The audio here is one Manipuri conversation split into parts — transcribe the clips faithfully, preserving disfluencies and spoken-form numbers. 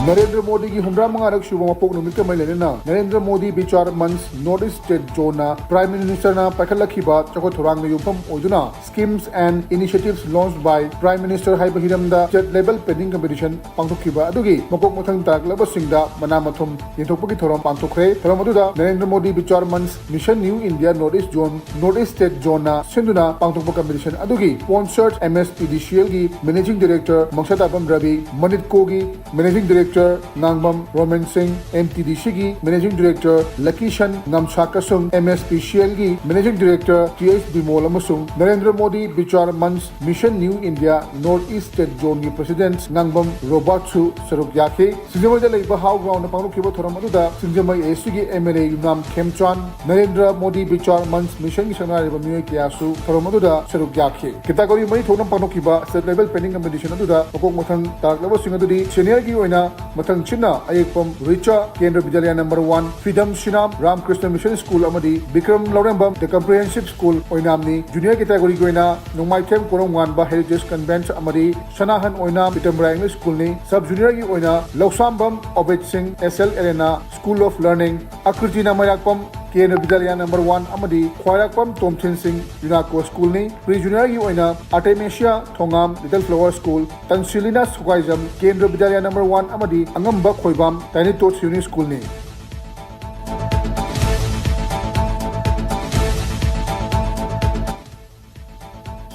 ꯅꯔꯦꯟꯗ꯭ꯔ ꯃꯣꯗꯤꯒꯤ ꯍꯨꯝꯗ꯭ꯔꯥ ꯃꯉꯥꯔꯛ ꯁꯨꯕ ꯃꯄꯣꯛ ꯅꯨꯃꯤꯠꯀ ꯃꯔꯤ ꯂꯩꯅꯅ Narendra Modi Vichar Manch north east state ꯖꯣꯟꯅ ꯄ꯭ꯔꯥꯏꯝ ꯃꯤꯅꯤꯁꯇꯔꯅ ꯄꯥꯏꯈꯠꯂꯛꯈꯤꯕ ꯆꯥꯎꯈꯠ ꯊꯧꯔꯥꯡꯅ ꯌꯨꯝꯐꯝ ꯑꯣꯏꯗꯨꯅ Schemes and Initiatives Launched by Prime Minister ꯍꯥꯏꯕ ꯍꯤꯔꯝꯗ ꯁ꯭ꯇꯦꯠ ꯂꯦꯚꯦꯜ ꯄꯦꯟꯇꯤꯡ ꯀꯝꯄꯤꯇꯤꯁꯟ ꯄꯥꯡꯊꯣꯛꯈꯤꯕ ꯑꯗꯨꯒꯤ ꯃꯀꯣꯛ ꯃꯊꯪ ꯇꯥꯔꯛꯂꯕꯁꯤꯡꯗ ꯃꯅꯥ ꯃꯊꯨꯝ ꯌꯦꯟꯊꯣꯛꯄꯒꯤ ꯊꯧꯔꯝ ꯄꯥꯡꯊꯣꯛꯈ꯭ꯔꯦ꯫ ꯊꯧꯔꯝ ꯑꯗꯨꯗ Narendra Modi Vichar Manch Mission New India North East Zone, North East State ꯖꯣꯟꯅ ꯁꯤꯟꯗꯨꯅ ꯄꯥꯡꯊꯣꯛꯄ ꯀꯝꯄꯤꯇꯤꯁꯟ ꯑꯗꯨꯒꯤ sponsor M S P D C ꯑꯦꯜꯒꯤ ꯃꯦꯅꯦꯖꯤꯡ ꯗꯤꯔꯦꯛꯇꯔ ꯃꯪꯁꯥꯇꯥꯕꯝ ꯔꯕꯤ, ꯃꯅꯤꯠꯀꯣꯒꯤ ꯃꯦꯅꯦꯖꯤꯡ ꯗꯤꯔꯦꯛꯇꯔ ꯉꯥꯡꯕꯝ Roman Singh, M T D ꯁꯤꯒꯤ ꯃꯦꯅꯦꯖꯤꯡ ꯗꯤꯔꯦꯛꯇꯔ ꯂꯀꯤꯁꯟ ꯉꯝꯁꯥꯀꯁꯨꯡ, ꯑꯦꯝ ꯑꯦꯁ ꯄꯤ ꯁꯤ ꯑꯦꯜꯒꯤ managing director T H Bimol ꯑꯃꯁꯨꯡ Narendra Modi Vichar Manch Mission New India North East State ꯖꯣꯟꯒꯤ ꯄ꯭ꯔꯁꯤꯗꯦꯟꯠ ꯉꯥꯡꯕꯝ ꯔꯣꯕꯥꯔꯠꯁꯨ ꯁꯔꯨꯛ ꯌꯥꯈꯤ꯫ ꯁꯤꯡꯖꯃꯩꯗ ꯂꯩꯕ ꯍꯥꯎ ꯒ꯭ꯔꯥꯎꯟꯗ ꯄꯥꯡꯊꯣꯛꯈꯤꯕ ꯊꯧꯔꯝ ꯑꯗꯨꯗ ꯁꯤꯡꯖꯃꯩ ꯑꯦ ꯑꯦꯁ ꯁꯤꯒꯤ ꯑꯦꯝ ꯑꯦꯜ ꯑꯦ ꯌꯨꯝꯅꯥꯝ ꯈꯦꯝꯆꯥꯟ, ꯅꯔꯦꯟꯗ꯭ꯔ ꯃꯣꯗꯤ ꯕꯤꯆꯥꯔ ꯃꯟꯆ ꯃꯤꯁꯟꯒꯤ ꯁꯛꯅꯥꯏꯔꯕ ꯃꯤꯑꯣꯏ ꯀꯌꯥꯁꯨ ꯊꯧꯔꯝ ꯑꯗꯨꯗ ꯁꯔꯨꯛ ꯌꯥꯈꯤ꯫ ꯀꯦꯇꯥꯒꯣꯔꯤ ꯃꯔꯤ ꯊꯣꯛꯅ ꯄꯥꯡꯊꯣꯛꯈꯤꯕ ꯁ꯭ꯇꯦꯠ ꯂꯦꯚꯦꯜ ꯄꯦꯟꯇꯤꯡ ꯀꯝꯄꯤꯇꯤꯁꯟ ꯑꯗꯨꯗ ꯃꯀꯣꯛ ꯃꯊꯪ ꯇꯥꯔꯛꯂꯕꯁꯤꯡ ꯑꯗꯨꯗꯤ ꯁꯦꯅꯤꯌꯔꯒꯤ ꯑꯣꯏꯅ ꯃꯊꯪꯁꯤꯠꯅ ꯑꯌꯦꯛꯄꯝ Richa, Kendra Vidyalaya number one, freedom Sinam, ꯔꯥꯝꯀ꯭ꯔꯤꯁꯅ ꯃꯤꯁꯟ ꯁ꯭ꯀꯨꯜ ꯑꯃꯗꯤ Bikram Lourembam, the comprehensive school ꯑꯣꯏꯅꯥꯝꯅꯤ꯫ ꯖꯨꯅꯤꯌꯔ ꯀꯦꯇꯥꯒꯣꯔꯤꯒꯤ ꯑꯣꯏꯅ ꯅꯣꯡꯃꯥꯏꯊꯦꯝ ꯀꯣꯔꯝ ꯋꯥꯟꯕ ꯍꯦꯔꯤꯇꯦꯖ ꯀꯟꯚꯦꯟꯠ ꯑꯃꯗꯤ ꯁꯅꯥꯍꯟ ꯑꯣꯏꯅꯥꯝ ꯄꯤꯇꯝꯕꯔꯥ ꯏꯪꯂꯤꯁ ꯁ꯭ꯀꯨꯜꯅꯤ꯫ ꯁꯕ ꯖꯨꯅꯤꯌꯔꯒꯤ ꯑꯣꯏꯅ Loushambam Obet Singh S L arena school of learning, ꯑꯀ꯭ꯔꯤꯇꯤꯅ ꯃꯩꯔꯥꯛꯄꯝ ꯀꯦꯟꯗ꯭ꯔ ꯕꯤꯗ꯭ꯌꯥꯂꯌꯥ ꯅꯝꯕꯔ ꯋꯥꯟ ꯑꯃꯗꯤ ꯈ꯭ꯋꯥꯏꯔꯥꯛꯄꯝ ꯇꯣꯝꯊꯤꯟ ꯁꯤꯡ ꯌꯨꯅꯥꯀꯣ ꯁ꯭ꯀꯨꯜꯅꯤ꯫ ꯄ꯭ꯔꯤ ꯖꯨꯅꯤꯌꯔꯒꯤ ꯑꯣꯏꯅ ꯑꯥꯔꯇꯦꯃꯦꯁꯤꯌꯥ ꯊꯣꯉꯥꯝ ꯂꯤꯇꯜ ꯐ꯭ꯂꯥꯋꯔ ꯁ꯭ꯀꯨꯜ, ꯇꯟꯁꯤꯂꯤꯅꯥ ꯁꯨꯒꯥꯏꯖꯝ ꯀꯦꯟꯗ꯭ꯔ ꯕꯤꯗ꯭ꯌꯥꯂꯌꯥ ꯅꯝꯕꯔ ꯋꯥꯟ ꯑꯃꯗꯤ ꯑꯉꯝꯕ ꯈꯣꯏꯕꯥꯝ ꯇꯥꯏꯅꯤ ꯇꯣꯠꯁ unit ꯁ꯭ꯀꯨꯜꯅꯤ꯫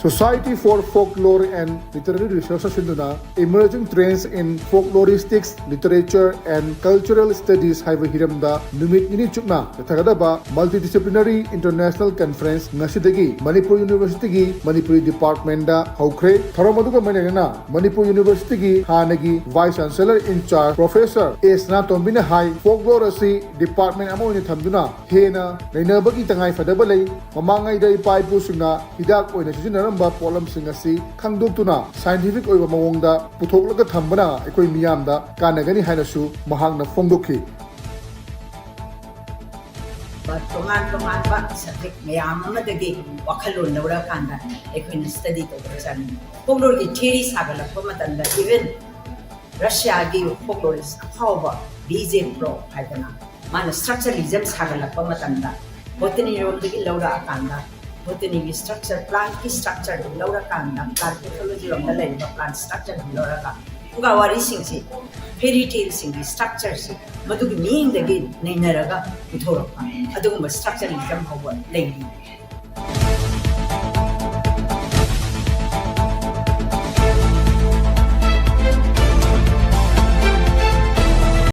Society for Folklore and Literary Research ꯁꯤꯟꯗꯨꯅ Emerging Trends in Folkloristics, Literature and Cultural Studies ꯍꯥꯏꯕ ꯍꯤꯔꯝꯗ ꯅꯨꯃꯤꯠ ꯅꯤꯅꯤ ꯆꯨꯞꯅ ꯆꯠꯊꯒꯗꯕ Multidisciplinary International Conference ꯉꯁꯤꯗꯒꯤ ꯃꯅꯤꯄꯨꯔ ꯌꯨꯅꯤꯚꯔꯁꯤꯇꯤꯒꯤ ꯃꯅꯤꯄꯨꯔꯤ ꯗꯤꯄꯥꯔꯠꯃꯦꯟꯗ ꯍꯧꯈ꯭ꯔꯦ꯫ ꯊꯧꯔꯝ ꯑꯗꯨꯒ ꯃꯔꯤ ꯂꯩꯅꯅ ꯃꯅꯤꯄꯨꯔ ꯌꯨꯅꯤꯚꯔꯁꯤꯇꯤꯒꯤ ꯍꯥꯟꯅꯒꯤ Vice Chancellor in charge Professor A ꯁꯅꯥꯇꯣꯝꯕꯤꯅ ꯍꯥꯏ, ꯐꯣꯛꯂꯣꯔ ꯑꯁꯤ ꯗꯤꯄꯥꯔꯠꯃꯦꯟ ꯑꯃ ꯑꯣꯏꯅ ꯊꯝꯗꯨꯅ ꯍꯦꯟꯅ ꯅꯩꯅꯕꯒꯤ ꯇꯉꯥꯏꯐꯗꯕ ꯂꯩ꯫ ꯃꯃꯥꯡꯉꯩꯗ ꯏꯄꯥ ꯏꯄꯨꯁꯤꯡꯅ ꯍꯤꯗꯥꯛ ꯑꯣꯏꯅ ꯁꯤꯖꯤꯟꯅꯔꯝꯕ ꯄꯣꯠꯂꯝꯁꯤꯡ ꯑꯁꯤ ꯈꯪꯗꯣꯛꯇꯨꯅ ꯁꯥꯏꯟꯇꯤꯐꯤꯛ ꯑꯣꯏꯕ ꯃꯑꯣꯡꯗ ꯄꯨꯊꯣꯛꯂꯒ ꯊꯝꯕꯅ ꯑꯩꯈꯣꯏ ꯃꯤꯌꯥꯝꯗ ꯀꯥꯟꯅꯒꯅꯤ ꯍꯥꯏꯅꯁꯨ ꯃꯍꯥꯛꯅ ꯐꯣꯡꯗꯣꯛꯈꯤ꯫ ꯇꯣꯉꯥꯟ ꯇꯣꯉꯥꯟꯕ ꯁꯕꯖꯦꯛ ꯃꯌꯥꯝ ꯑꯃꯗꯒꯤ ꯋꯥꯈꯜꯂꯣꯟ ꯂꯧꯔꯀꯥꯟꯗ ꯑꯩꯈꯣꯏꯅ ꯁ꯭ꯇꯗꯤ ꯇꯧꯒꯗꯕꯖꯥꯠꯅꯤ꯫ ꯐꯣꯛꯂꯣꯔꯒꯤ ꯊꯤꯑꯣꯔꯤ ꯁꯥꯒꯠꯂꯛꯄ ꯃꯇꯝꯗ, ꯏꯚꯟ ꯔꯁꯤꯌꯥꯒꯤ ꯐꯣꯛꯂꯣꯔꯤꯁ ꯑꯐꯥꯎꯕ ꯕꯤ ꯖꯦ ꯄ꯭ꯔꯣ ꯍꯥꯏꯗꯅ ꯃꯥꯅ ꯁ꯭ꯇ꯭ꯔꯛꯆꯔꯦꯂꯤꯖꯝ ꯁꯥꯒꯠꯂꯛꯄ ꯃꯇꯝꯗ ꯕꯣꯇꯅꯤꯔꯣꯝꯗꯒꯤ ꯂꯧꯔꯛꯑꯀꯥꯟꯗ ꯕꯣꯇꯅꯤꯒꯤ ꯁ꯭ꯇ꯭ꯔꯛꯆꯔ, ꯄ꯭ꯂꯥꯟꯠꯀꯤ ꯁ꯭ꯇ꯭ꯔꯛꯆꯔꯗꯨ ꯂꯧꯔꯀꯥꯟꯗ ꯄ꯭ꯂꯥꯟꯠ ꯄꯦꯊꯣꯂꯣꯖꯤꯔꯣꯝꯗ ꯂꯩꯔꯤꯕ ꯄ꯭ꯂꯥꯟꯠ ꯁ꯭ꯇ꯭ꯔꯛꯆꯔꯗꯨ ꯂꯧꯔꯒ ꯐꯨꯡꯒꯥ ꯋꯥꯔꯤꯁꯤꯡꯁꯤ, ꯐꯦꯔꯤ ꯇꯦꯜꯁꯤꯡꯒꯤ ꯁ꯭ꯇ꯭ꯔꯛꯆꯔꯁꯤ ꯃꯗꯨꯒꯤ ꯃꯤꯠꯌꯦꯡꯗꯒꯤ ꯅꯩꯅꯔꯒ ꯄꯨꯊꯣꯔꯛꯄ ꯑꯗꯨꯒꯨꯝꯕ ꯁ꯭ꯇ꯭ꯔꯛꯆꯔꯦꯂꯤꯖꯝ ꯐꯥꯎꯕ ꯂꯩꯔꯤ꯫